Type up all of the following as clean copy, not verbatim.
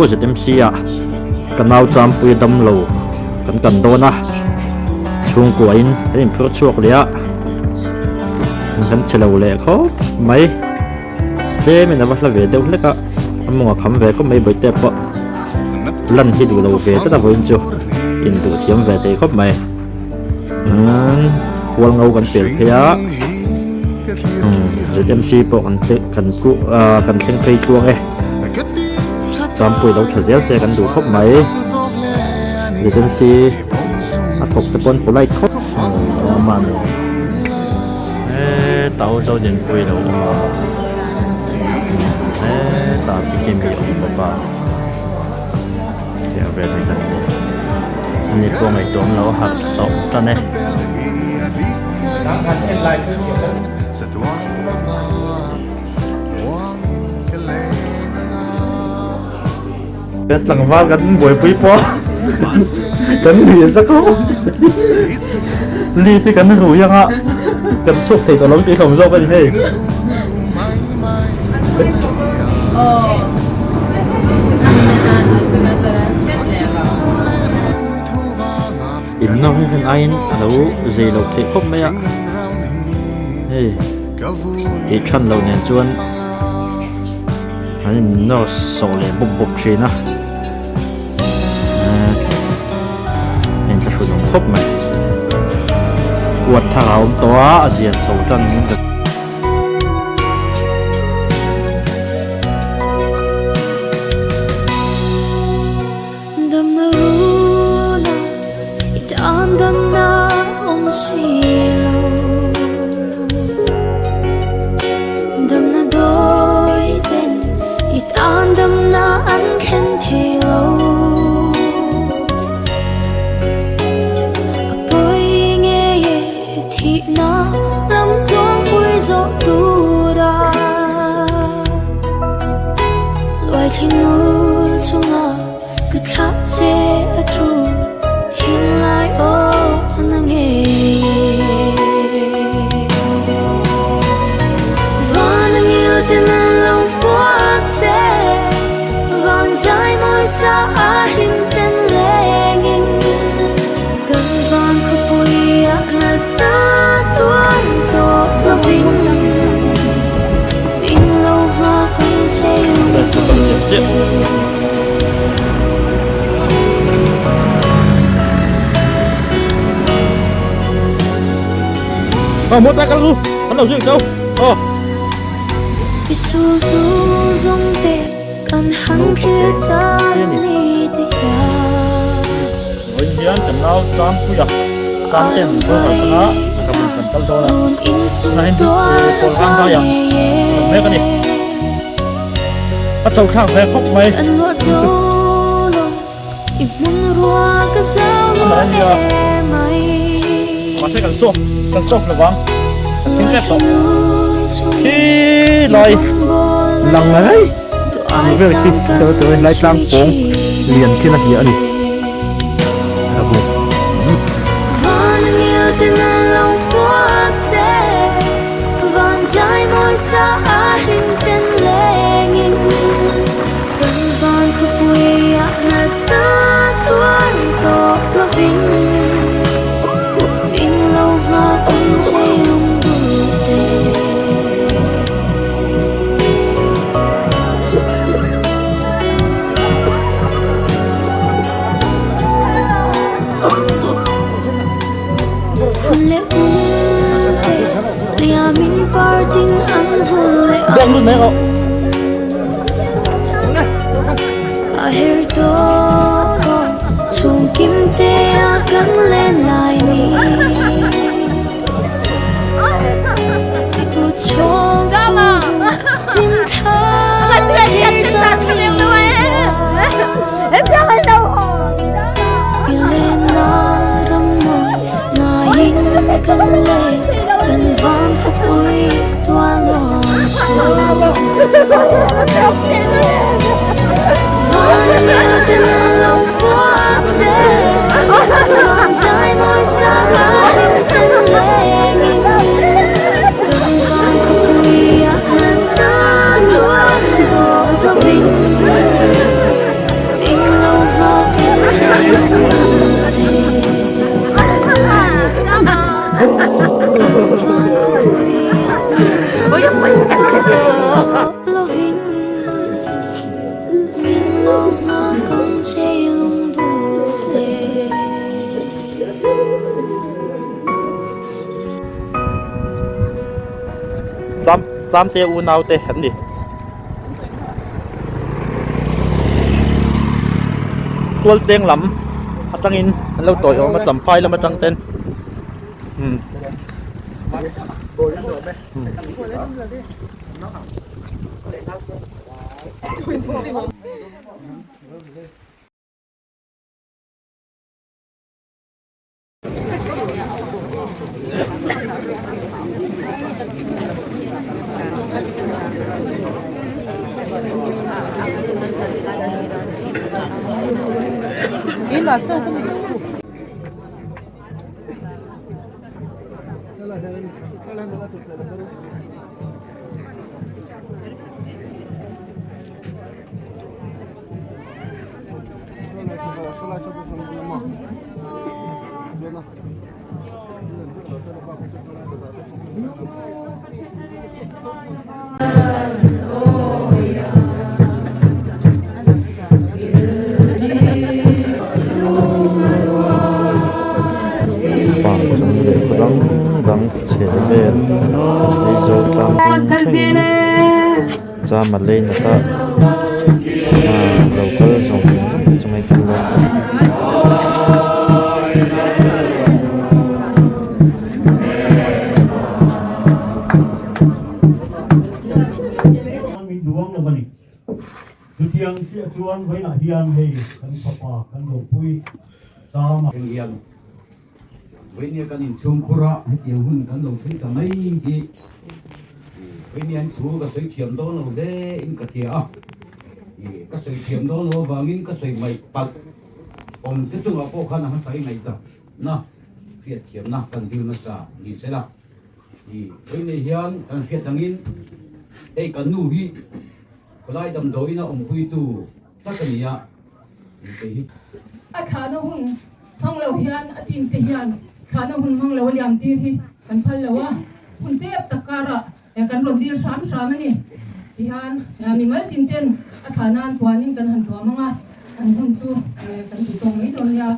ZMC ah ka nau Champuia damlo kan kan dawn a, chhungkua in kan inphur chhuak leh a, kan che lo leh khawp mai. Tlemin a va hla ve deuh hlek a, a mawng a kham ve khawp mai Bawihte pawh lan hi duh lo ve tlat a vawiin chu induh thiam ve thei khawp mai. Umm hual ngo kan pel phei a, umm ZMC pawh kan kan ah kan thleng phei tluang e. Champui lo tha zel se kan duh khawp mai. ZMC a thawk te pawn polite khawp mai. Heta ho Zodinpui lo awm a, heta Pikimi a awm bawk a, tiang vel hi kan ni. Ani pawh ngaihtuah awm lo a harh tawh tan e. Kan tlangval kan buaipui pawh kan nuih zak ho leaf hi kan rui anga kan chhuak thei tawh lo tih hlawm zawk a ni hei. In nawr hi rin aiin a lo zei loh theih khawp mai a hei tih than loh nen chuan. An in nawr sawh leh bawp bawp thin a, a inthlahrun awm khawp mai. Huat thar a awm tawh a, a zia chho tan in ka. Damna runa i tan damna awm si lo. Damna dawi ten i tan damna an thlen thei lo. A pawi nge e thihna ram tluangpui zawh tura luaithli nul chunga ka thlah che a thu thinlai aw a na ngei Van a ngil ten an lo hmuak che van zai mawi sa a hlim ten lengin kan van khawpui ah na ta tuar tawh lovin min lo hma kan chei lung. Ờ, mua tay luôn, bắt đầu duyên châu. Ờ. Vawiin hian kan nau Champuia Chamten min rawn kalsan a, ka bul kan kal dawn a. Tunah hian pawl hang daiah kan mek a ni. A cho thlak ve khawp mai. Amah a nia. Mahse kan soft kan soft lovang. Kan thing tep tawh. Khi lai lang rei ang vel khi tel tur hi lai tlang pawng lian khi la hia a ni. Dawng lut mai rawh. Cham Chamte unau te an ni. Tualcheng lam atangin an lo tawiawm a Champhai lam atang ten umm. Park chung leh khaw dang dang chheh vel Aizawl tlang dung thlengin Chama lane ata ah lo kal zawng zawng te chu ngaihtuah lawk a. Min duang lo a ni. Chutiang chiah chuan vawiinah hian hei kan fapa kan ropui Chama. Heng hian vawinia kan inchhungkhur a, hetiang hun kan lo thleng ta mai hi vawinia an thu ka sawi thiam dawn lo hle in ka hria a, ka sawi thiam dawn lo avangin ka sawi mai palh awm te chungah pawh khan a hmasa i ngaihzahna hriatthiamna kan zir nasa ni sela. Vawinia hian kan hriat angin hei kan nu hi khawlai damdawiin a awmpuitu tak a ni a, kei hi. A thlahna hun hmang lo hian a team te hian thlahna hun hmang lo a liam tir hi kan phal lo a, hun chep tak karah kan rawn dil hram hram a ni. Tihian mimal tin ten a thlah nan puanin kan han tuam ang a, kan hun chu kan tih tawk mai dawn nia.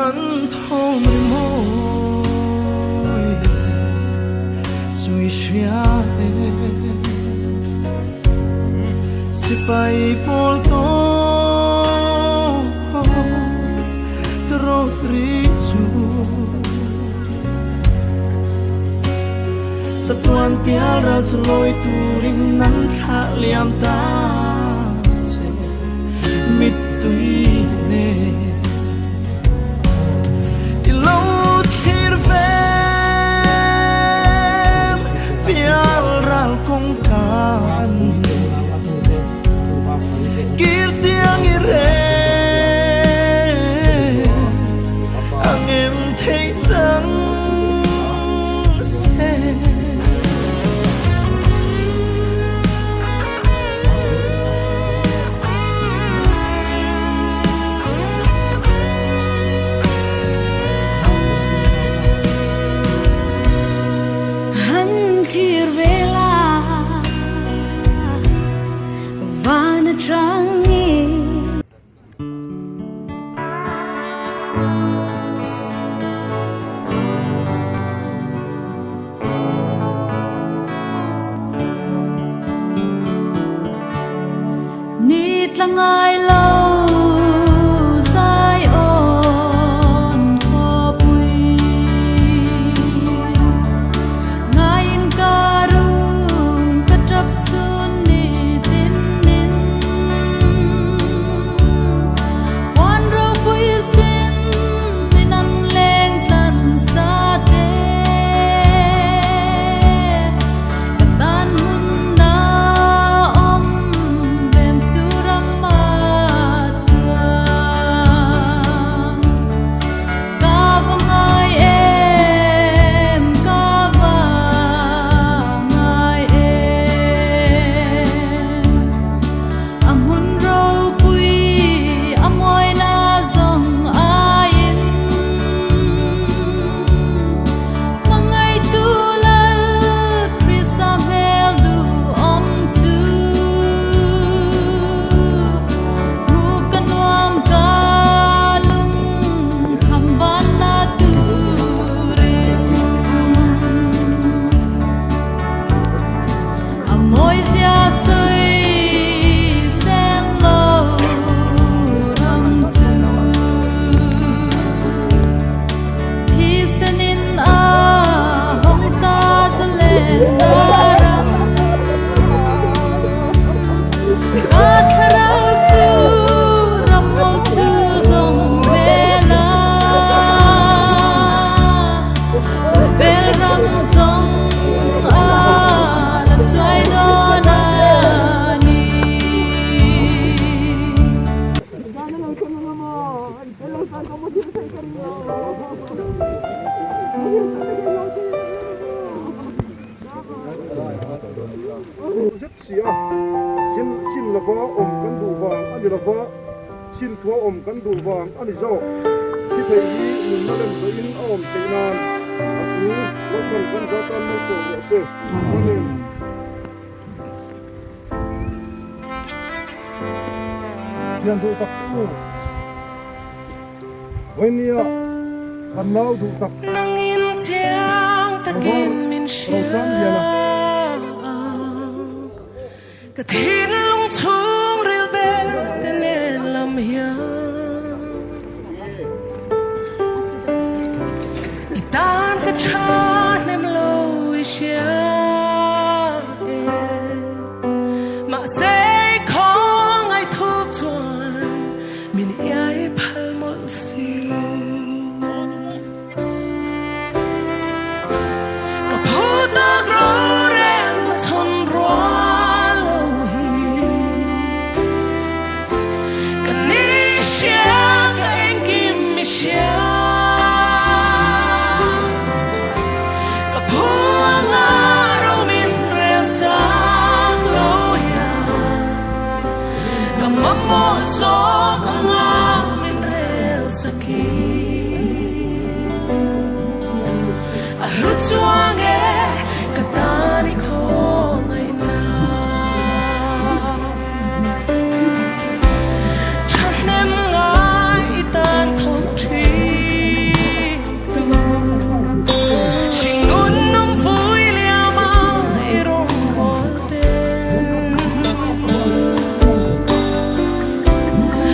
An thawm ri mawi chui hria e Sipai pawl tawh trawt ri chu Chatuan pial ral chu lawi turin an thlah liam ta che mittui nen I lo thlir Zet si a, sin sin lova awm kan duh vang a ni lova, sin thua awm kan duh vang a ni zawk. Thi thei hi nunna lem zawhin a awm theih nan a thu Lalpan kan za tan malsawm rawh se. Amen. Thian duh tak u, Vawimia kan nau duh tak Nangin chiang takin min hria Ka thinlung chhungril ber te nen lam hian I tan ka tha hnem lo i hria e Mahse i khawngaih thuk chuan min iai phal mawlh si lo. Ka phu tak rorel na chhawn rual lo hi Ka ni hria ka engkim i hria Ka phu anga ro min rel sak lo hian Ka mamawh zawk anga min rel sak hi A hlu chuang e ka tan i khawngaihna Thahnem ngai i tan thawk thin tu Hringnun nawm vui liam a i rawngbâwl te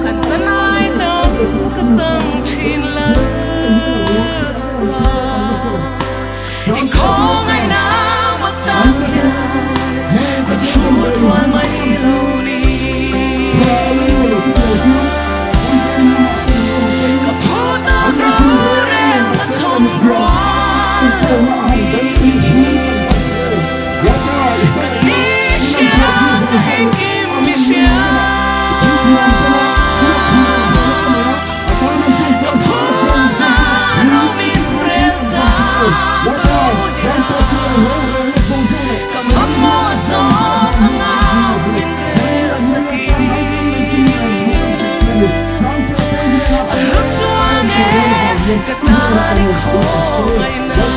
An chanai tam ka chang thin Lalpa I khawngaihna mak tak hian ka chhut rual mai lo ni. Ka phu tak rorel ka chhawn rual lo hi. Ka ni hria ka engkim i hria. Ka phu anga ro min rel zak lo hian Ka mamawh zawk anga min rel zaki. A hlu chuang e ka tan i khawngaihna.